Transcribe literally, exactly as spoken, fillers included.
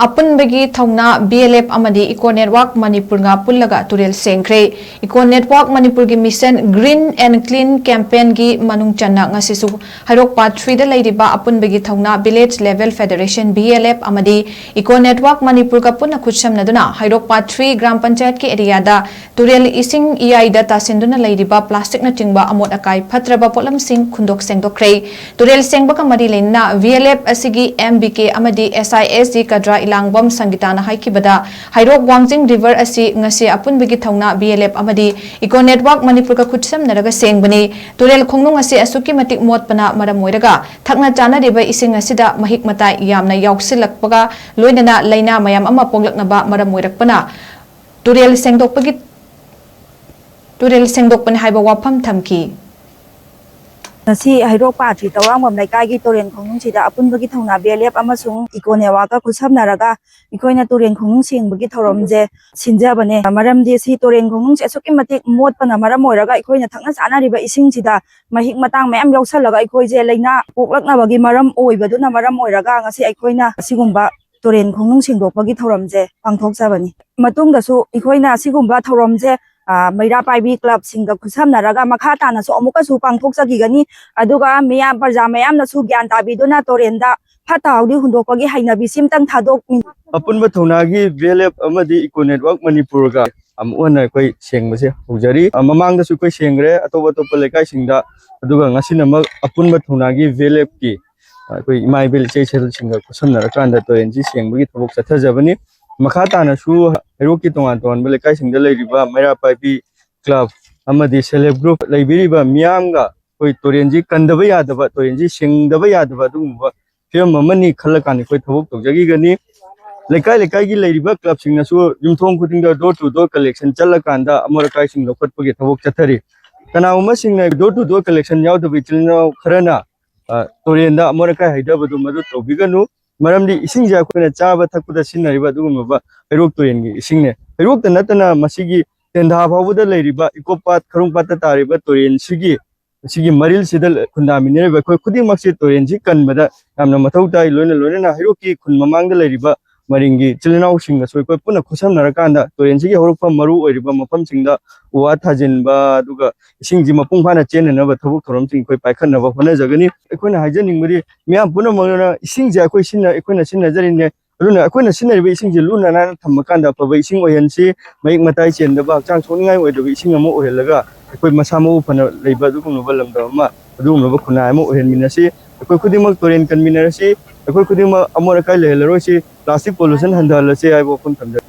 ꯑꯄꯨꯟꯕꯒꯤ ꯊꯧꯅꯥ B L F ꯑꯃꯗꯤ ꯏꯀꯣ ꯅꯦꯠꯋꯥꯔꯛ ꯃꯅꯤꯄꯨꯔꯒ ꯄꯨꯜꯂꯒ ꯇꯨꯔꯦꯜ ꯁꯦꯡꯈ꯭ꯔꯦ꯫ ꯏꯀꯣ ꯅꯦꯠꯋꯥꯔꯛ ꯃꯅꯤꯄꯨꯔꯒꯤ ꯃꯤꯁꯟ ꯒ꯭ꯔꯤꯟ ꯑꯦꯟ ꯀ꯭ꯂꯤꯟ ꯀꯦꯝꯄꯦꯟꯒꯤ ꯃꯅꯨꯡ ꯆꯟꯅ ꯉꯁꯤꯁꯨ ꯍꯩꯔꯣꯛ ꯄꯥꯠ ꯊ꯭ꯔꯤꯗ ꯂꯩꯔꯤꯕ ꯑꯄꯨꯟꯕꯒꯤ ꯊꯧꯅꯥ village level federation, V L F, ꯑꯃꯗꯤ ꯏꯀꯣ ꯅꯦꯠꯋꯥꯔꯛ ꯃꯅꯤꯄꯨꯔꯒ ꯄꯨꯟꯅ ꯈꯨꯠꯁꯝꯅꯗꯨꯅ ꯍꯩꯔꯣꯛ ꯄꯥꯠ ꯊ꯭ꯔꯤ ꯒ꯭ꯔꯥꯝ ꯄꯟꯆꯥꯌꯠꯀꯤ ꯑꯦꯔꯤꯌꯥꯗ ꯇꯨꯔꯦꯜ ꯏꯁꯤꯡ ꯏꯌꯥꯏꯗ ꯇꯥꯁꯤꯟꯗꯨꯅ ꯂꯩꯔꯤꯕ ꯄ꯭ꯂꯥꯁꯇꯤꯛꯅꯆꯤꯡꯕ ꯑꯃꯣꯠ ꯑꯀꯥꯏ ꯐꯠꯇ꯭ꯔꯕ ꯄꯣꯠꯂꯝꯁꯤꯡ ꯈꯨꯟꯗꯣꯛ ꯁꯦꯡꯗꯣꯛꯈ꯭ꯔꯦ꯫ ꯇꯨꯔꯦꯜ ꯁꯦꯡꯕꯒ ꯃꯔꯤ ꯂꯩꯅꯅ ꯚꯤ ꯑꯦꯜ ꯑꯦꯐ ꯑꯁꯤꯒꯤ ꯑꯦꯝ ꯕꯤ ꯀꯦ ꯑꯃꯗꯤ ꯑꯦꯁ ꯑꯥꯏ ꯑꯦꯁ ꯖꯤ ꯀꯗ꯭ꯔꯥ ꯏꯂꯥꯡꯕꯝ ꯁꯪꯒꯤꯇꯥꯅ ꯍꯥꯏꯈꯤꯕꯗ, ꯍꯩꯔꯣꯛ ꯋꯥꯡꯖꯤꯡ ꯔꯤꯚꯔ ꯑꯁꯤ ꯉꯁꯤ ꯑꯄꯨꯟꯕꯒꯤ ꯊꯧꯅꯥ ꯚꯤ ꯑꯦꯜ ꯑꯦꯐ ꯑꯃꯗꯤ ꯏꯀꯣ ꯅꯦꯠꯋꯥꯔꯛ ꯃꯅꯤꯄꯨꯔꯒ ꯈꯨꯠꯁꯝꯅꯔꯒ ꯁꯦꯡꯕꯅꯤ꯫ ꯇꯨꯔꯦꯜ ꯈꯣꯡꯅꯨꯡ ꯑꯁꯤ ꯑꯁꯨꯛꯀꯤ ꯃꯇꯤꯛ ꯃꯣꯠꯄꯅ ꯃꯔꯝ ꯑꯣꯏꯔꯒ ꯊꯛꯅ ꯆꯥꯅꯔꯤꯕ ꯏꯁꯤꯡ ꯑꯁꯤꯗ ꯃꯍꯤꯛ ꯃꯇꯥꯏ ꯌꯥꯝꯅ ꯌꯥꯎꯁꯤꯜꯂꯛꯄꯒ ꯂꯣꯏꯅꯅ ꯂꯥꯏꯅꯥ ꯃꯌꯥꯝ ꯑꯃ ꯄꯣꯛꯂꯛꯅꯕ ꯃꯔꯝ ꯑꯣꯏꯔꯛꯄꯅ ꯇꯨꯔꯦꯜ ꯁꯦꯡꯗꯣꯛꯄꯒꯤ ꯇꯨꯔꯦꯜ ꯁꯦꯡꯗꯣꯛꯄꯅꯤ ꯍꯥꯏꯕ ꯋꯥꯐꯝ ꯊꯝꯈꯤ꯫ ꯉꯁꯤ ꯍꯩꯔꯣꯛ ꯄꯥꯠ ꯊ꯭ꯔꯤ ꯇꯧꯔꯥꯡꯕꯝ ꯂꯩꯀꯥꯏꯒꯤ ꯇꯨꯔꯦꯜ ꯈꯣꯡꯅꯨꯡꯁꯤꯗ ꯑꯄꯨꯟꯕꯒꯤ ꯊꯧꯅꯥ ꯚꯤ ꯑꯦꯜ ꯑꯦꯐ ꯑꯃꯁꯨꯡ ꯏꯀꯣ ꯅꯦꯠꯋꯥꯔꯛꯀ ꯈꯨꯠꯁꯝꯅꯔꯒ ꯑꯩꯈꯣꯏꯅ ꯇꯨꯔꯦꯜ ꯈꯣꯡꯅꯨꯡ ꯁꯦꯡꯕꯒꯤ ꯊꯧꯔꯝꯁꯦ ꯁꯤꯟꯖꯕꯅꯦ꯫ ꯃꯔꯝꯗꯤ ꯁꯤ ꯇꯨꯔꯦꯜ ꯈꯣꯡꯅꯨꯡꯁꯦ ꯑꯁꯨꯛꯀꯤ ꯃꯇꯤꯛ ꯃꯣꯠꯄꯅ ꯃꯔꯝ ꯑꯣꯏꯔꯒ ꯑꯩꯈꯣꯏꯅ ꯊꯛꯅ ꯆꯥꯅꯔꯤꯕ ꯏꯁꯤꯡꯁꯤꯗ ꯃꯍꯤꯛ ꯃꯇꯥꯡ ꯃꯌꯥꯝ ꯌꯥꯎꯁꯜꯂꯒ ꯑꯩꯈꯣꯏꯁꯦ ꯂꯥꯏꯅꯥ ꯄꯣꯛꯂꯛꯅꯕꯒꯤ ꯃꯔꯝ ꯑꯣꯏꯕꯗꯨꯅ ꯃꯔꯝ ꯑꯣꯏꯔꯒ ꯉꯁꯤ ꯑꯩꯈꯣꯏꯅ ꯑꯁꯤꯒꯨꯝꯕ ꯇꯨꯔꯦꯜ ꯈꯣꯡꯅꯨꯡ ꯁꯦꯡꯗꯣꯛꯄꯒꯤ ꯊꯧꯔꯝꯁꯦ ꯄꯥꯡꯊꯣꯛꯆꯕꯅꯤ꯫ ꯃꯇꯨꯡꯗꯁꯨ ꯑꯩꯈꯣꯏꯅ ꯑꯁꯤꯒꯨꯝꯕ ꯊꯧꯔꯝꯁꯦ, ꯑ, ꯃꯩꯔꯥ ꯄꯥꯏꯕꯤ ꯀ꯭ꯂꯕꯁꯤꯡꯒ ꯈꯨꯠꯁꯝꯅꯔꯒ ꯃꯈꯥ ꯇꯥꯅꯁꯨ ꯑꯃꯨꯛꯀꯁꯨ ꯄꯥꯡꯊꯣꯛꯆꯈꯤꯒꯅꯤ꯫ ꯑꯗꯨꯒ ꯃꯤꯌꯥꯝ, ꯄ꯭ꯔꯖꯥ ꯃꯌꯥꯝꯅꯁꯨ ꯒ꯭ꯌꯥꯟ ꯇꯥꯕꯤꯗꯨꯅ ꯇꯨꯔꯦꯜꯗ ꯐꯠꯇ ꯍꯥꯎꯗꯤ ꯍꯨꯟꯗꯣꯛꯄꯒꯤ ꯍꯩꯅꯕꯤꯁꯤꯝꯇꯪ ꯊꯥꯗꯣꯛꯄꯤꯌꯨ꯫ ꯑꯄꯨꯟꯕ ꯊꯧꯅꯥꯒꯤ ꯚꯤ ꯑꯦꯜ ꯑꯦꯐ ꯑꯃꯗꯤ ꯏꯀꯣ ꯅꯦꯠꯋꯥꯔꯛ ꯃꯅꯤꯄꯨꯔꯒ ꯑꯃꯨꯛ ꯍꯟꯅ ꯑꯩꯈꯣꯏ ꯁꯦꯡꯕꯁꯦ ꯍꯧꯖꯔꯤ꯫ ꯑ, ꯃꯃꯥꯡꯗꯁꯨ ꯑꯩꯈꯣꯏ ꯁꯦꯡꯈ꯭ꯔꯦ ꯑꯇꯣꯞ ꯑꯇꯣꯞꯄ ꯂꯩꯀꯥꯏꯁꯤꯡꯗ, ꯑꯗꯨꯒ ꯉꯁꯤꯅꯃꯛ ꯑꯄꯨꯟꯕ ꯊꯧꯅꯥꯒꯤ ꯚꯤ ꯑꯦꯜ ꯑꯦꯐꯀꯤ ꯑꯩꯈꯣꯏ ꯏꯃꯥ ꯏꯕꯦꯜ ꯏꯆꯦ ꯏꯆꯜꯁꯤꯡꯒ ꯈꯨꯠꯁꯝꯅꯔꯀꯥꯟꯗ ꯇꯨꯔꯦꯜꯁꯤ ꯁꯦꯡꯕꯒꯤ ꯊꯕꯛ ꯆꯠꯊꯖꯕꯅꯤ꯫ ꯃꯈꯥ ꯇꯥꯅꯁꯨ ꯍꯩꯔꯣꯛꯀꯤ ꯇꯣꯉꯥꯟ ꯇꯣꯉꯥꯟꯕ ꯂꯩꯀꯥꯏꯁꯤꯡꯗ ꯂꯩꯔꯤꯕ ꯃꯩꯔꯥ ꯄꯥꯏꯕꯤ ꯀ꯭ꯂꯕ ꯑꯃꯗꯤ ꯁꯦꯜꯐ ꯍꯦꯜꯞ ꯒ꯭ꯔꯨꯞ ꯂꯩꯕꯤꯔꯤꯕ ꯃꯤꯌꯥꯝꯒ ꯑꯩꯈꯣꯏ ꯇꯨꯔꯦꯜꯁꯤ ꯀꯟꯗꯕ ꯌꯥꯗꯕ, ꯇꯨꯔꯦꯜꯁꯤ ꯁꯦꯡꯗꯕ ꯌꯥꯗꯕ ꯑꯗꯨꯒꯨꯝꯕ ꯐꯤꯕꯝ ꯑꯃꯅꯤ ꯈꯜꯂꯀꯥꯟꯗ ꯑꯩꯈꯣꯏ ꯊꯕꯛ ꯇꯧꯖꯈꯤꯒꯅꯤ꯫ ꯂꯩꯀꯥꯏ ꯂꯩꯀꯥꯏꯒꯤ ꯂꯩꯔꯤꯕ ꯀ꯭ꯂꯕꯁꯤꯡꯅꯁꯨ ꯌꯨꯝꯊꯣꯡ ꯈꯨꯗꯤꯡꯗ door to door collection ꯆꯠꯂꯀꯥꯟꯗ ꯑꯃꯣꯠ ꯑꯀꯥꯏꯁꯤꯡ ꯂꯧꯈꯠꯄꯒꯤ ꯊꯕꯛ ꯆꯠꯊꯔꯤ꯫ ꯀꯅꯥꯒꯨꯝꯕꯁꯤꯡꯅ door to door collection ꯌꯥꯎꯗꯕ ꯏꯆꯤꯜ ꯏꯅꯥꯎ ꯈꯔꯅ, ꯑ, ꯇꯨꯔꯦꯜꯗ ꯑꯃꯣꯠ ꯑꯀꯥꯏ ꯍꯩꯊꯕꯗꯨ ꯃꯗꯨ ꯇꯧꯕꯤꯒꯅꯨ꯫ ꯃꯔꯝꯗꯤ ꯏꯁꯤꯡꯁꯦ ꯑꯩꯈꯣꯏꯅ ꯆꯥꯕ ꯊꯛꯄꯗ ꯁꯤꯖꯤꯟꯅꯔꯤꯕ ꯑꯗꯨꯒꯨꯝꯂꯕ ꯍꯩꯔꯣꯛ ꯇꯨꯔꯦꯜꯒꯤ ꯏꯁꯤꯡꯅꯦ꯫ ꯍꯩꯔꯣꯛꯇ ꯅꯠꯇꯅ ꯃꯁꯤꯒꯤ ꯇꯦꯟꯊꯥ ꯐꯥꯎꯕꯗ ꯂꯩꯔꯤꯕ ꯏꯀꯣ ꯄꯥꯠ, ꯈꯔꯨꯡ ꯄꯥꯠꯇ ꯇꯥꯔꯤꯕ ꯇꯨꯔꯦꯜꯁꯤꯒꯤ, ꯁꯤꯒꯤ ꯃꯔꯤꯜꯁꯤꯗ ꯈꯨꯟꯗꯥꯃꯤꯟꯅꯔꯤꯕ ꯑꯩꯈꯣꯏ ꯈꯨꯗꯤꯡꯃꯛꯁꯤ ꯇꯨꯔꯦꯜꯁꯤ ꯀꯟꯕꯗ ꯌꯥꯝꯅ ꯃꯊꯧ ꯇꯥꯏ꯫ ꯂꯣꯏꯅ ꯂꯣꯏꯅꯅ ꯍꯩꯔꯣꯛꯀꯤ ꯈꯨꯟ ꯃꯃꯥꯡꯗ ꯂꯩꯔꯤꯕ ꯃꯔꯤꯡꯒꯤ ꯏꯆꯤꯜ ꯏꯅꯥꯎꯁꯤꯡꯒꯁꯨ ꯑꯩꯈꯣꯏ ꯄꯨꯟꯅ ꯈꯨꯠꯁꯝꯅꯔꯀꯥꯟꯗ ꯇꯨꯔꯦꯟꯁꯤꯒꯤ ꯍꯧꯔꯛꯐꯝ ꯃꯔꯨ ꯑꯣꯏꯔꯤꯕ ꯃꯐꯝꯁꯤꯡꯗ ꯎ ꯋꯥ ꯊꯥꯖꯤꯟꯕ, ꯑꯗꯨꯒ ꯏꯁꯤꯡꯁꯤ ꯃꯄꯨꯡ ꯐꯥꯅ ꯆꯦꯟꯅꯅꯕ ꯊꯕꯛ ꯊꯧꯔꯝꯁꯤꯡ ꯑꯩꯈꯣꯏ ꯄꯥꯏꯈꯠꯅꯕ ꯍꯣꯠꯅꯖꯒꯅꯤ꯫ ꯑꯩꯈꯣꯏꯅ ꯍꯥꯏꯖꯅꯤꯡꯕꯗꯤ ꯃꯤꯌꯥꯝ ꯄꯨꯝꯅꯃꯛꯅ ꯏꯁꯤꯡꯁꯦ ꯑꯩꯈꯣꯏ ꯁꯤꯖꯤꯟꯅ-, ꯑꯩꯈꯣꯏꯅ ꯁꯤꯖꯤꯟꯅꯖꯔꯤꯅꯦ꯫ ꯑꯗꯨꯅ ꯑꯩꯈꯣꯏꯅ ꯁꯤꯖꯤꯟꯅꯔꯤꯕ ꯏꯁꯤꯡꯁꯦ ꯂꯨꯅ ꯅꯥꯟꯅ ꯊꯝꯃꯀꯥꯟꯗ ꯑꯐꯕ ꯏꯁꯤꯡ ꯑꯣꯏꯍꯟꯁꯤ, ꯃꯍꯤꯛ ꯃꯇꯥꯏ ꯆꯦꯟꯗꯕ, ꯍꯛꯆꯥꯡ ꯁꯣꯛꯅꯤꯡꯉꯥꯏ ꯑꯣꯏꯗꯕ ꯏꯁꯤꯡ ꯑꯃ ꯑꯣꯏꯍꯜꯂꯒ ꯑꯩꯈꯣꯏ ꯃꯁꯥ ꯃꯎ ꯐꯅ ꯂꯩꯕ ꯑꯗꯨꯒꯨꯝꯂꯕ ꯂꯝꯗꯝ ꯑꯃ, ꯑꯗꯨꯒꯨꯝꯂꯕ ꯈꯨꯟꯅꯥꯏ ꯑꯃ ꯑꯣꯏꯍꯟꯃꯤꯟꯅꯁꯤ꯫ ꯑꯩꯈꯣꯏ ꯈꯨꯗꯤꯡꯃꯛ ꯇꯨꯔꯦꯟ ꯀꯟꯃꯤꯟꯅꯔꯁꯤ꯫ ꯑꯩꯈꯣꯏ ꯈꯨꯗꯤꯡꯃꯛ ꯑꯃꯣꯠ ꯑꯀꯥꯏ ꯂꯩꯍꯜꯂꯔꯣꯏꯁꯤ꯫ Plastic pollution ꯍꯟꯊꯍꯜꯂꯁꯤ ꯍꯥꯏꯕ ꯋꯥꯐꯝ ꯊꯝꯖꯒꯦ꯫